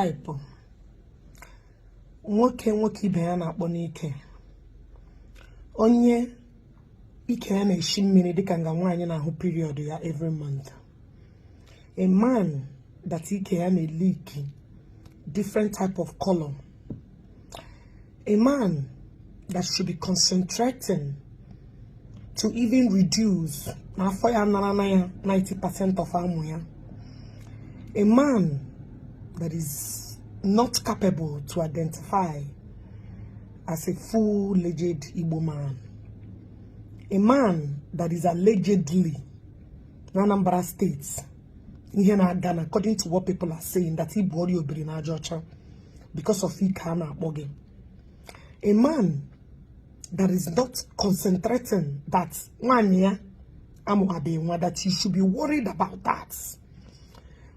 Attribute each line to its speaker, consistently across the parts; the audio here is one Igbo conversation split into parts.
Speaker 1: Pipe, nwoke nwoke ibe ya na-akpọ n'ike, onye ike ya na-eshi mmiri dịka nga nwaanyị na-ahụ period ya every month, a man that ike ya na-leak different type of color, a man that should be concentrating to even reduce na afọ ya nara na ya 90% of amụ ya, a man that is not capable to identify as a full-fledged Igbo man, a man that is allegedly na Anambra State ihe na-aga na, according to what people are saying, that ibu ọrịa obiri na aja ọcha because of ike a na-akpọ gị, a man that is not concentrating that nwaanyị ya amụghabeghị nwa, that you should be worried about that,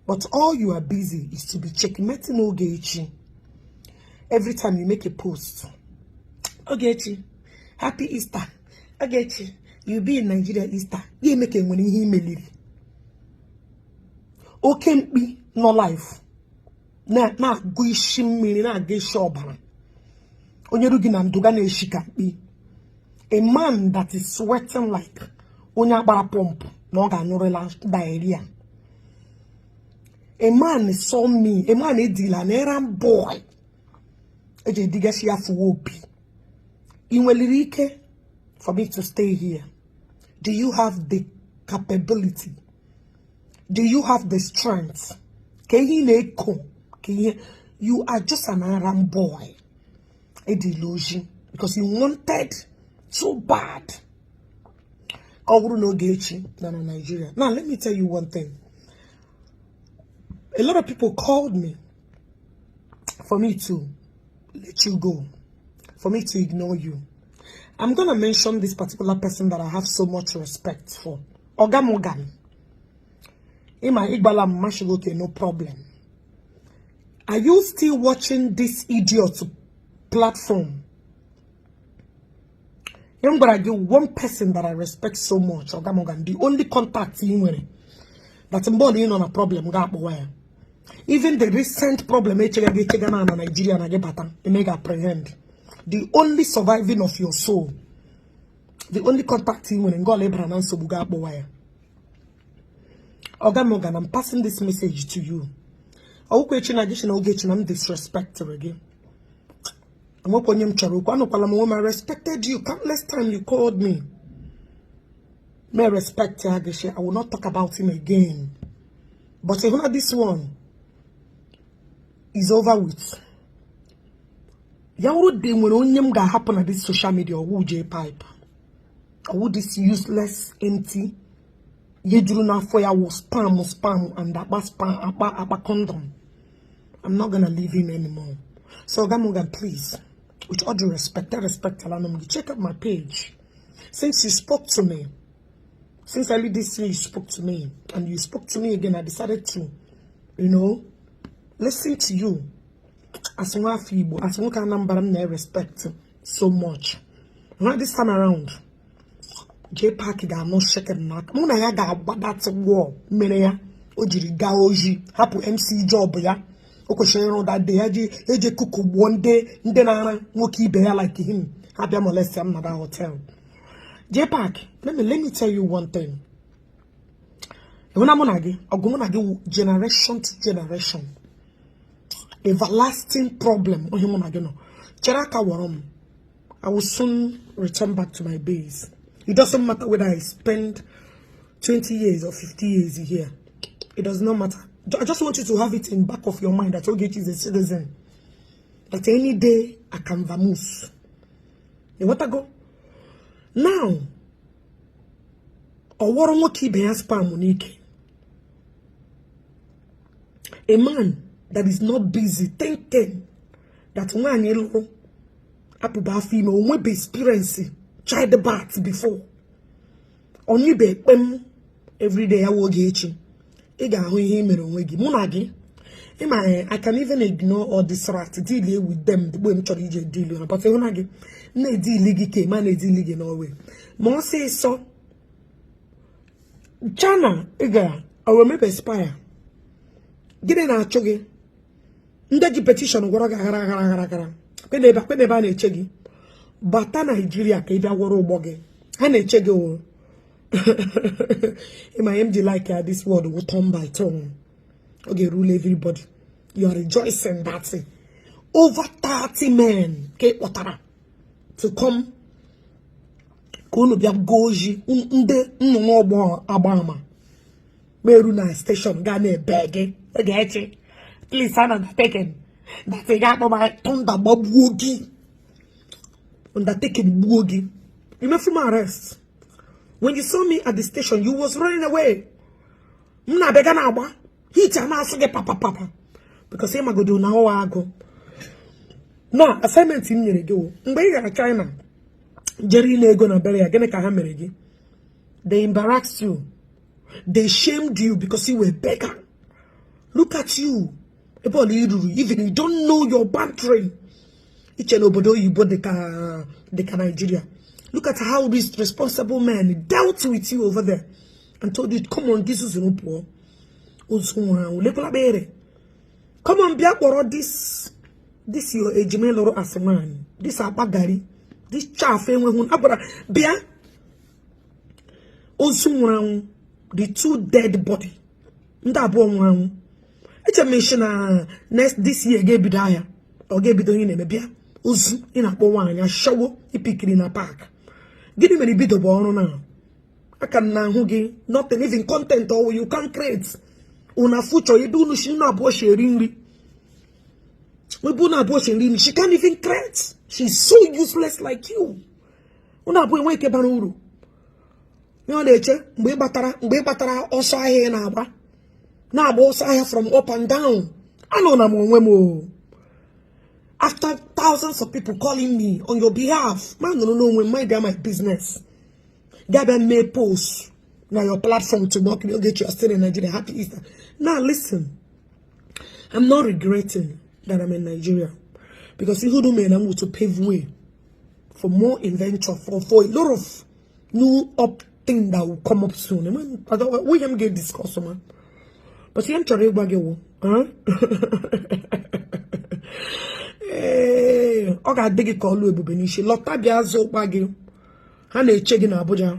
Speaker 1: but all you are busy is to be checkmating Ogechi. Every time you make a post, "Ogechi, happy Easter. Ogechi, you be in Nigeria Easter." Ya eme ka enwere ihe imeliri. Oke mkpi nọ life na-agụ isi mmiri, na-aga isi ọbara. Onye ru gị na ndụga na-eshi ka mkpi. A man that is sweating like onye agbara pọmpụ na ọ ga-anyụrịla diarrhea. A man saw me, a man edila an errand boy eji edigasị ya fụwa opi. Ị nweliri ike for me to stay here? Do you have the capability? Do you have the strength? Ka ihe ị na-eko ka ihe, you are just an errand boy edila oji because you wanted so bad ka ọ bụrụ na Ogechi nọ na Nigeria. Now let me tell you one thing. A lot of people called me for me to let you go, for me to ignore you. I'm gonna mention this particular person that I have so much respect for. Oga Morgan. Ima Igbala Mashigoke, no problem. Are you still watching this idiot platform? I'm gonna give one person that I respect so much, Oga Morgan, the only contact ị nwere that mgbe ọ na ị nọ na problem ga-akpọwa ya. Even the recent problem echega gị echega na Nigeria na gị bata eme ga apprehend. The only surviving of your soul, the only contact ị nwere nga ọla ịbara na nsogbu ga-akpọwa ya. Oga Morgan, I'm passing this message to you. Ọwụkwa echi na gị si na Ogechi na m disrespectịrị gị. Enwekwa onye m chọrọ okwu. Anụkwala m onwe m. I respected you countless time you called me. May respect ya gị shi I will not talk about him again. But ịhụ na this one is over with. Ya wụrụ dị nwere onye m ga-ahapụ na this social media, ọwụ J Pipe. Ọwụ this useless empty ihe juru n'afọ ya wụ spam, spam and akpa spam, akpa akpa condom. I'm not gonna leave him anymore. So Oga Morgan, please, with all due respect, I respect Alanum. Check out my page. Since you spoke to me, since early this year you spoke to me, and you spoke to me again, I decided to listen to you. As nwa afọ Igbo, as nwoke Anambra m na-respect so much. Now this time around, J Park ga-anọ shaken n'aka. Mụ na ya ga-agba that war mere ya o jiri gaa oji hapụ MC job ya o kwesịrị ịrụ that day ya ji eje kuku gbuo ndị na-ara nwoke ibe ya like him ha bịa molest m na that hotel. J Park, let me tell you one thing. Ịhụ na mụ na gị, ọgụ mụ na gị wụ generation to generation, everlasting problem. Onye mụ na gị nọ chere aka wọrọ m. I will soon return back to my base. It doesn't matter whether I spend 20 years or 50 years here. It does not matter. I just want you to have it in back of your mind that Ogechi is a citizen. That any day I can vamoose. You want to go? Now, ọwọrọ nwoke ibe ya spam n'ike. A man that is not busy thinking that nwaanyị lụrụ apụba afọ ime, o nwebe experience childbirth before. Onyibe ekpem everyday ya wụ Ogechi. Ị ga-ahụ ihe ị mere onwe gị. Mụ na gị, ịma, I can even ignore all this rat, deal with them the way m chọrọ ije deal ha, but ịhụ na gị m na-edili gị ka ma na-edili gị n'ọwe ma ọsịsọ. China ị gara owemebe expire, gịnị na-achụ gị? Ndị ji petition gwọrọ gị aghara aghara aghara aghara. Kwe na ebe a na-eche gị. Bata Naijiria ka ị bịa gwọrọ ụgbọ gị. Ha na-eche gị o. Ịma ihe m ji like ya, this world will turn by turn. Ọ ga-erule everybody. You are rejoicing that over 30 men ka ị kpọtara to come ka unu bịa gụọ oji ndị nnụnụ ọgbọ agba ama meru na station gaa na-ebe gị. Ogechi, please, ana undertaking that ị ga-akpọ ma thunder gbagbuo gị, undertaking gbuo gị. You may from arrest. When you saw me at the station, you was running away. M na-abịa ga na-agba hit a na-asụ gị papa papa because ị magodo na ọwa agụ na assignment m nyere gị wụ mgbe ị gara China jere ile ego na bere ya. Gịnị ka ha mere gị? They embarrassed you, they shamed you because you were beggar. Look at you, ebe ọla i ruru. Even you don't know your boundary. Iche na obodo oyibo dịka Nigeria. Look at how these responsible men dealt with you over there and told you, "Come on, gị zuzuru pụọ." Ozu nwụrụ anwụ lekwala kpere. Come on, bịa kpọrọ this your ejima lụrụ asị nwaanyị, this akpa gari, this chaff enweghị agwara bịa. Ozu nwụrụ anwụ, the two dead body, ndị abụọ nwụrụ anwụ. Eche m isi na next this year ga-ebido ahịa, ọ ga-ebido ihe na-eme. Bịa, ozu ị na-akpọ nwaanyị ashawo ipikiri na park. Gịnị mere ibido bụ ọrụ na aka m na-ahụ gị? Nothing, even content or you can create una future. Ebe unu si, unu abụọ si eri nri, ebe unu abụọ si eri nri. She can't even create. She's so useless like you. Unu abụọ enweghị ike bara uru. Ihe ọ na-eche mgbe ị gbatara ọsọ ahịa, ị na-agba na-agba ọsọ ahịa from up and down. Anọ na m onwe m o after thousands of people calling me on your behalf, ma nọrọ n'onwe m, mind my business. Ga-abịa mee post na your platform to mock me. Ogechi, you are still in Nigeria. Happy Easter. Now listen, I'm not regretting that I'm in Nigeria because ihe unu mere na m to pave way for more invention, for a lot of new up thing that will come up soon. William get discuss, man. But ihe m chọrọ ịgwa gị wụ, huh? Ee, ọ ga-adị gị ka ọlụ ebube n'isi. Lọta bịa zụ ụkpa gị. Ha na-eche gị na Abuja,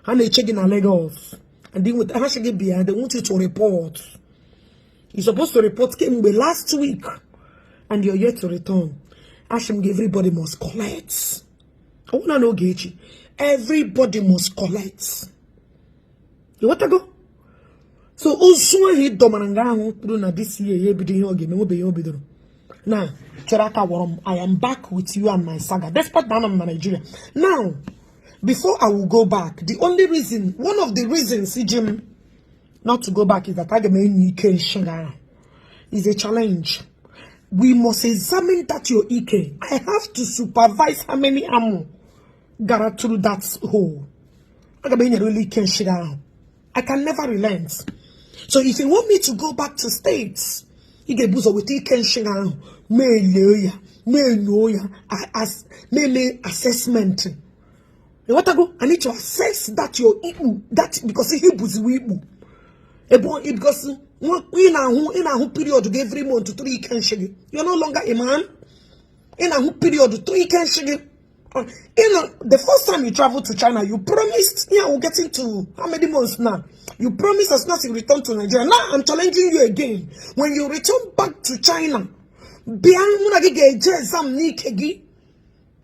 Speaker 1: ha na-eche gị na Lagos, and nweta ha sị gị bịa. They want you to report. You're supposed to report kemgbe last week and you're yet to return. Asị m gị, everybody must collect. Ọ bụrụ na n'oge echi, everybody must collect. Ịghọtago? So ozu ahụ ị dọmara nga ahụ kwuru na this year ya ebido ihe ọ ga-eme, nwebeghị ihe o bidoro na chere aka gwọrọ m. I am back with you and my saga despite na anọ m na Nigeria now. Before I will go back, the only reason, one of the reasons iji m not to go back is that aga m enyi ike nshinga ahụ is a challenge. We must examine that your ike. I have to supervise how many amụ gara through that hole. Aga m enyere ike nshinga ahụ. I can never relent. So if you want me to go back to States, ị ga-ebu ụzọ weta ike nshinga ahụ, mee lee ya, mee nyoo ya, mee mee assessment. Ịghọtago? I need to assess that your ikpu, that because ihe buziwa ikpu ebe because ị na-ahụ period gị every month through ike nshi gị. You're no longer a man. Ị na-ahụ period through ike nshi gị. The first time you traveled to China, you promised, yeah, we're getting to how many months now? You promised as soon as you return to Nigeria. Now I'm challenging you again. When you return back to China, bịa mụ na gị ga-eje exam n'ike gị.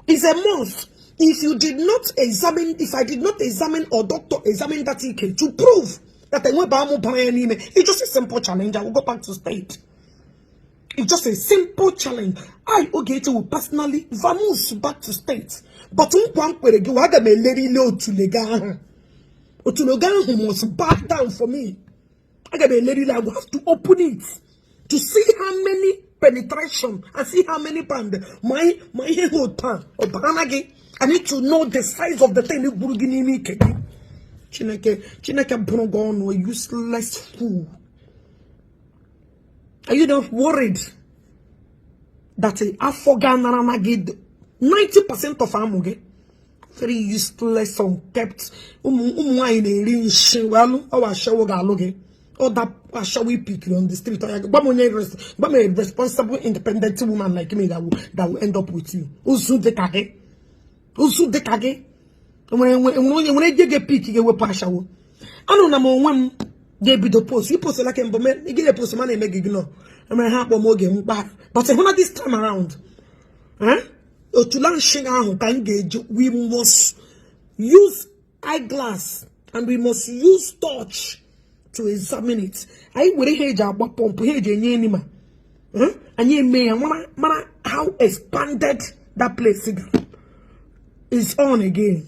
Speaker 1: It's a month. If you did not examine, if I did not examine or doctor examine that ike to prove that enwebe amụ bara ya n'ime, it's just a simple challenge. I will go back to state. It's just a simple challenge. I, Ogechi, will personally vamoose back to state. But nkwa m kwere gị, aga m elerili otule gị ahụ. Otule gị ahụ must back down for me. Aga m elerili. I will have to open it to see how many penetration and see how many pound ma ihe ha otu a ọ bara gị. I need to know the size of the thing gburu gị n'ime ike gị. Chineke, Chineke bụrụ gị ọnụ, a useless fool. Are you not worried that afọ ga-anara na gị 90% of amụ gị? Very useless, unkept. Ụmụ ụmụ nwaanyị na-eri nshi welụ ọwa ashawo ga-alụ gị. Other ashawo pick on the street. Gwa m onye, gwa m a responsible, independent woman like me that will end up with you. Ozu dịka gị, ozu dịka gị, enwere onye nwere ije ga-epick ga-ewepụ ashawo? Anụ na m onwe m ga-ebido post. Ipostla kemgbe, ị ga post ma na-eme gị ignore. Emere ha akpọ m oge mkpa, but hụ na this time around, otula nshi ahụ ka m ga-eji. We must use eyeglass and we must use torch to examine it. Anyị were ihe eji agba pọmpụ, ihe eji enye enema, anyị eme ya mara how expanded that place is on again.